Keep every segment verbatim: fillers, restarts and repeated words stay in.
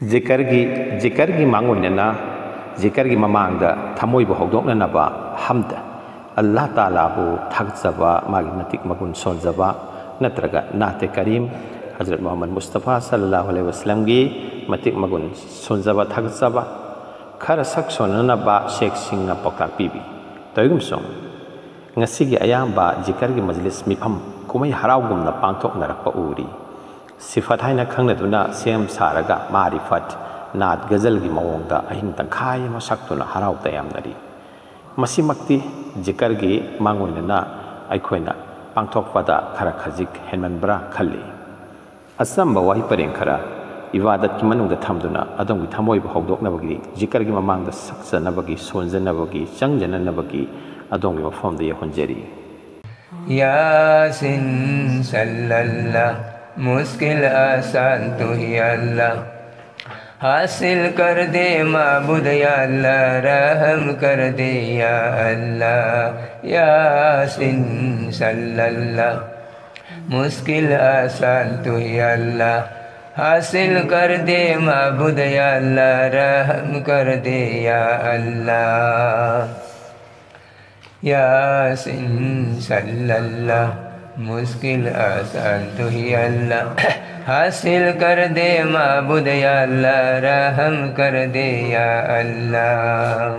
ꯖꯤꯀꯔꯒꯤ, ꯖꯤꯀꯔꯒꯤ ꯃꯥꯡꯑꯣꯏꯅꯅ, ꯖꯤꯀꯔꯒꯤ ꯃꯃꯥꯡꯗ ꯊꯃꯣꯏꯕꯨ ꯍꯧꯗꯣꯛꯅꯅꯕ ꯍꯝꯗ, ꯑꯜꯂꯥꯍ ꯇꯥꯂꯥꯕꯨ ꯊꯥꯒꯠꯆꯕ, ꯃꯥꯒꯤ ꯃꯇꯤꯛ ꯃꯒꯨꯟ ꯁꯣꯟꯖꯕ, ꯅꯠꯇ꯭ꯔꯒ ꯅꯥꯇꯦ ꯀꯔꯤꯝ, ꯍꯖꯔꯠ ꯃꯨꯍꯝꯃꯗ ꯃꯨꯁꯇꯐꯥ ꯁꯜꯂꯜꯂꯥꯍꯨ ꯑꯂꯩꯍꯤ ꯋꯁꯜꯂꯝꯒꯤ ꯃꯇꯤꯛ ꯃꯒꯨꯟ ꯁꯣꯟꯖꯕ, ꯊꯥꯒꯠꯆꯕ, ꯈꯔ ꯁꯛ ꯁꯣꯟꯅꯅꯕ ꯁꯦꯈꯁꯤꯡꯅ ꯄꯥꯎꯇꯥꯛ ꯄꯤꯕꯤ꯫ ꯇꯧꯏꯒꯨꯝꯁꯨꯡ, ꯉꯁꯤꯒꯤ ꯑꯌꯥꯝꯕ ꯖꯤꯀꯔꯒꯤ ꯃꯖꯂꯤꯁ ꯃꯤꯐꯝ ꯀꯨꯝꯍꯩ ꯍꯔꯥꯎꯒꯨꯝꯅ ꯄꯥꯡꯊꯣꯛꯅꯔꯛꯄ ꯎꯔꯤ꯫ ꯁꯤꯐꯠ ꯍꯥꯏꯅ ꯈꯪꯅꯗꯨꯅ ꯁꯦꯝ ꯁꯥꯔꯒ ꯃꯥꯔꯤꯐꯠ, ꯅꯥꯠ ꯒꯖꯜꯒꯤ ꯃꯑꯣꯡꯗ ꯑꯍꯤꯡ ꯇꯪꯈꯥꯏ ꯑꯃ ꯁꯛꯇꯨꯅ ꯍꯔꯥꯎ ꯇꯌꯥꯝꯅꯔꯤ꯫ ꯃꯁꯤꯃꯛꯇꯤ ꯖꯤꯀꯔꯒꯤ ꯃꯥꯡꯑꯣꯏꯅꯅ ꯑꯩꯈꯣꯏꯅ ꯄꯥꯡꯊꯣꯛꯄꯗ ꯈꯔ ꯈꯖꯤꯛ ꯍꯦꯟꯃꯟꯕ꯭ꯔꯥ ꯈꯜꯂꯤ꯫ ꯑꯆꯝꯕ ꯋꯥꯍꯩ ꯄꯔꯦꯡ ꯈꯔ ꯏꯕꯥꯗꯠꯀꯤ ꯃꯅꯨꯡꯗ ꯊꯝꯗꯨꯅ ꯑꯗꯣꯝꯒꯤ ꯊꯃꯣꯏꯕꯨ ꯍꯧꯗꯣꯛꯅꯕꯒꯤ, ꯖꯤꯀꯔꯒꯤ ꯃꯃꯥꯡꯗ ꯁꯛꯆꯅꯕꯒꯤ, ꯁꯣꯟꯖꯅꯕꯒꯤ, ꯆꯪꯖꯅꯅꯕꯒꯤ ꯑꯗꯣꯝꯒꯤ ꯃꯐꯝꯗ ꯌꯧꯍꯟꯖꯔꯤ꯫ یاسین صلی اللہ، مشکل آسان تو ہی اللہ، حاصل کر دے معبود یا اللہ، رحم کر دے یا اللہ۔ یاسین صلی اللہ، مشکل آسان تو ہی اللہ، حاصل کر دے معبود یا اللہ، رحم کر دے یا اللہ۔ یاسین صلی اللہ، مشکل آسان تو ہی اللہ، حاصل کر دے معبود یا اللہ، رحم کر دے یا اللہ۔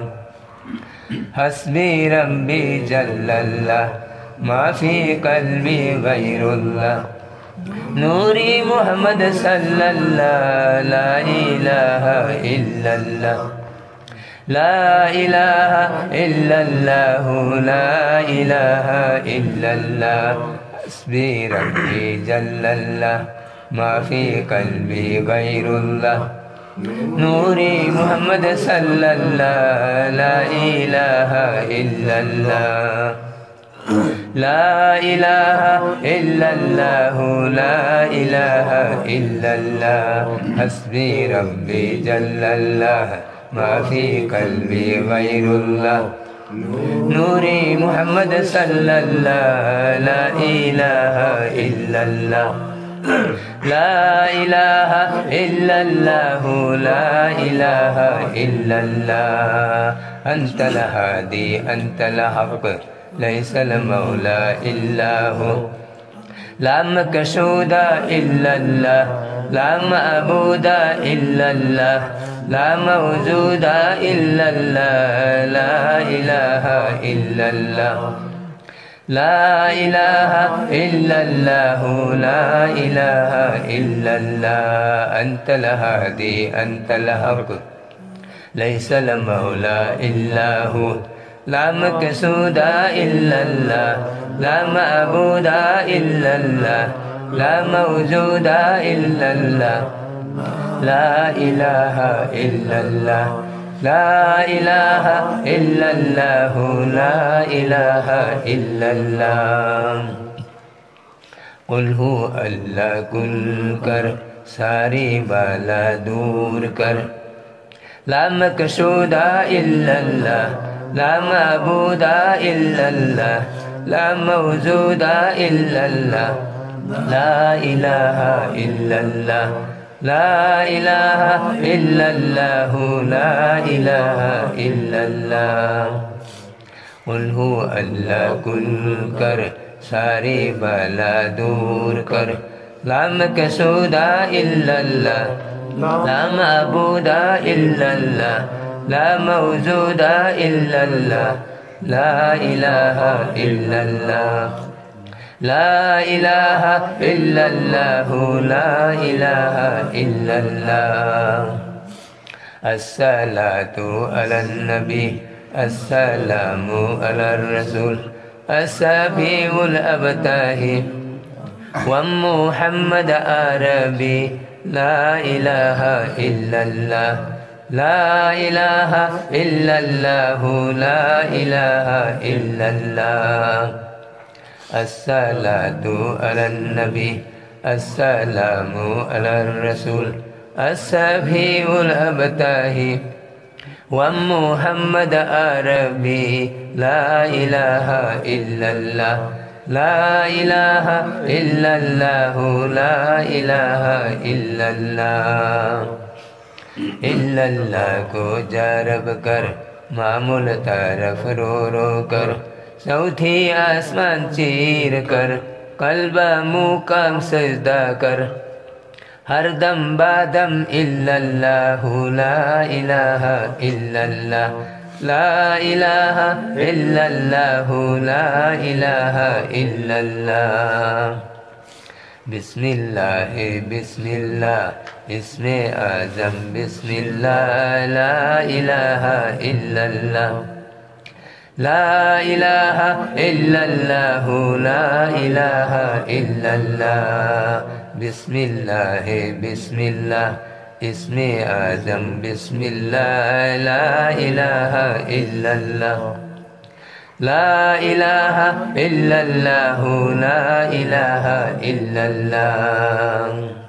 حسبی ربی جل اللہ، ما فی قلبی غیر اللہ، نوری محمد صلی اللہ، لا الہ الا اللہ۔ لا الہ الا اللہ، لا الہ الا اللہ، حسبی ربی جل اللہ، ما فی قلبی غیر اللہ، نوری محمد صلی اللہ، لا الہ الا اللہ۔ لا الہ الا اللہ، لا الہ الا اللہ، حسبی ربی جل اللہ، ما فی قلبی غیر اللہ، نوری محمد صلی اللہ، لا الہ الا اللہ۔ لا إله إلا الله، لا إله إلا الله. أنت الهادي، أنت الحق، ليس المولى إلا هو. لا مقصود إلا الله، لا معبود إلا الله، لا موجود إلا الله، لا إله إلا الله. لا إله إلا الله، لا إله إلا الله. أنت الهادي، أنت الحق، ليس المولى إلا هو. لا مقصود إلا الله، لا معبود إلا الله، لا موجود إلا الله. لا إله إلا الله، لا إله إلا الله، لا إله إلا الله. قل هو الله كل کر، ساری بالا دور کر. لا مقصود إلا الله، لا معبود إلا الله، لا موجود إلا الله. لا إله إلا الله، لا إله إلا الله، لا إله إلا الله. قل هو الله کل کر، ساری بالا دور کر. لا مقصود إلا الله، لا معبود إلا الله، لا موجود إلا الله. لا إله إلا الله، لا إله إلا الله، لا إله إلا الله. الصلاة على النبي، السلام على الرسول، الشفيع الأبتاه، ومحمد عربي. لا إله إلا الله، لا إله إلا الله، لا إله إلا الله. الصلاة على النبي، السلام على الرسول، الشفيع الأبتاه، ومحمد عربي. لا إله إلا الله، لا إله إلا الله، لا إله إلا الله. إلا الله کو جا رب کر، معمول طرف رو رو کر، چوتھی آسمان چیر کر، قلب مقام سجدہ کر، ہر دم با دم إلا الله، لا إله إلا الله، لا إله إلا الله، لا إله إلا الله. بسم الله، بسم الله، اسم اعظم بسم الله، لا إله إلا الله. لا إله إلا الله، لا إله إلا الله. بسم الله، بسم الله، اسم اعظم بسم الله، لا إله إلا الله. لا إله إلا الله، لا إله إلا الله.